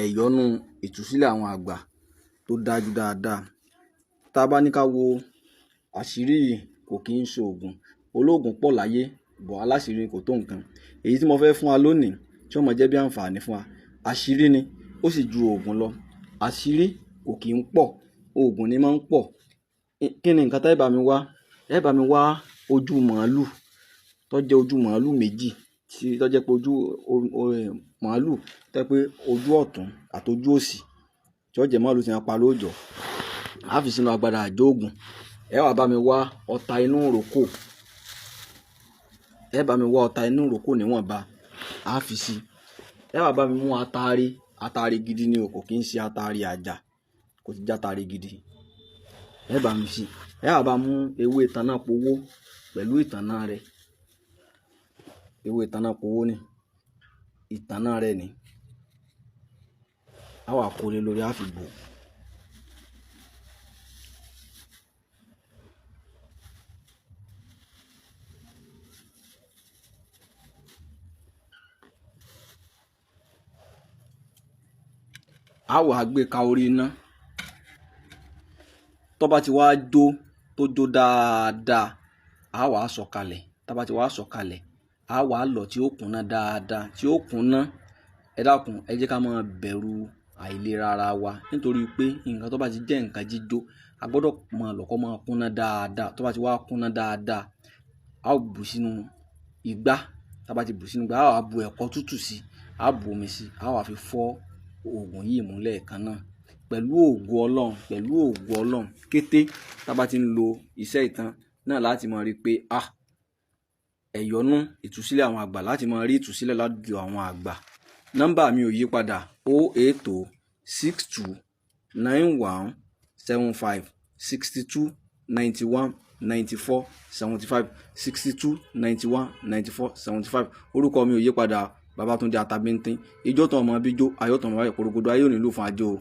Ẹ̀yọ́nú ìtúsílẹ̀ àwọn àgbà tó dájú dáadáa. Tá a bá ní ká wo àṣírí yìí, kò kí ń ṣe oògùn. Olóògùn pọ̀ láyé, bọ̀ aláṣírí kò tó nǹkan. Èyí tí mo fẹ́ fún wa lónìí tí ó máa jẹ́ bí àǹfààní fún wa, àṣírí ni, ó sì ju oògùn lọ. Àṣírí kò kí ń pọ̀, oògùn ni máa ń pọ̀. Kí ni nǹkan tí ẹ bá mi wá? Ẹ bá mi wá ojú màálù tó jẹ́ ojú màálù méjì, tí tó jẹ́ pé ojú màálù tó jẹ́ pé ojú ọ̀tún àti ojú òsì tí ó jẹ́ màálù tí wọ́n pa lóòjọ́. A fi sínú agbada àjọ òògùn. Ẹ wá bá mi wá ọta inú ìrókò. Ẹ bá mi wá ọta inú ìrókò níwọ̀nba, a fi sí. Ẹ wá bá mi mú atare. Atare gidi ni o, kò kí ń ṣe atare àjà, kò sì jẹ́ atare gidi. Ẹ bá mi sí. Ẹ wá bá mú ewé tanápowó pẹ̀lú ìtànná rẹ̀. Ewé tanápowó ni, ìtànná rẹ̀ ni. A wá kó lé lórí, a fi bò. A wá gbé ka orí iná. Tó bá ti wá jó, tó jó dáadáa, a wá sọ̀kalẹ̀. Tá bá ti wá sọ̀kalẹ̀, a wá lọ tí ó kúnná dáadáa, tí ó kúnná. Ẹ dákun, ẹ jẹ́ ká máa bẹ̀rù àìlera ara wa, nítorí pé nǹkan tó bá ti jẹ́ nǹkan jíjó, a gbọdọ̀ máa lọ kó máa kúnná dáadáa. Tó bá ti wá kúnná dáadáa, a ó bù sínú igbá. Tá bá ti bù sínú igbá, a wá bu ẹ̀kọ tútù sí, a bu omi sí, a wá fi fọ́ oògùn yìí mú lẹ́ẹ̀kan náà. Pẹ̀lú ògo Ọlọ́run, pẹ̀lú ògo Ọlọ́run, kété tá bá ti ń lo iṣẹ́ ìtàn náà láti máa rí pé, ẹ̀yọ́nú ìtúsílẹ̀ àwọn àgbà, láti máa rí ìtúsílẹ̀ lọ́dọ̀ àwọn àgbà. Nọ́mbà mi ò yí padà: 080 62 91 75, 62 91 94 75, 62 91 94 75. Orúkọ mi ò yí padà, Babátúndé Atabíntín. Ijó tán ọmọ bíjó, ayọ̀ tán ọmọ báyọ̀, porogodo ayé ò nílò fún ajó o.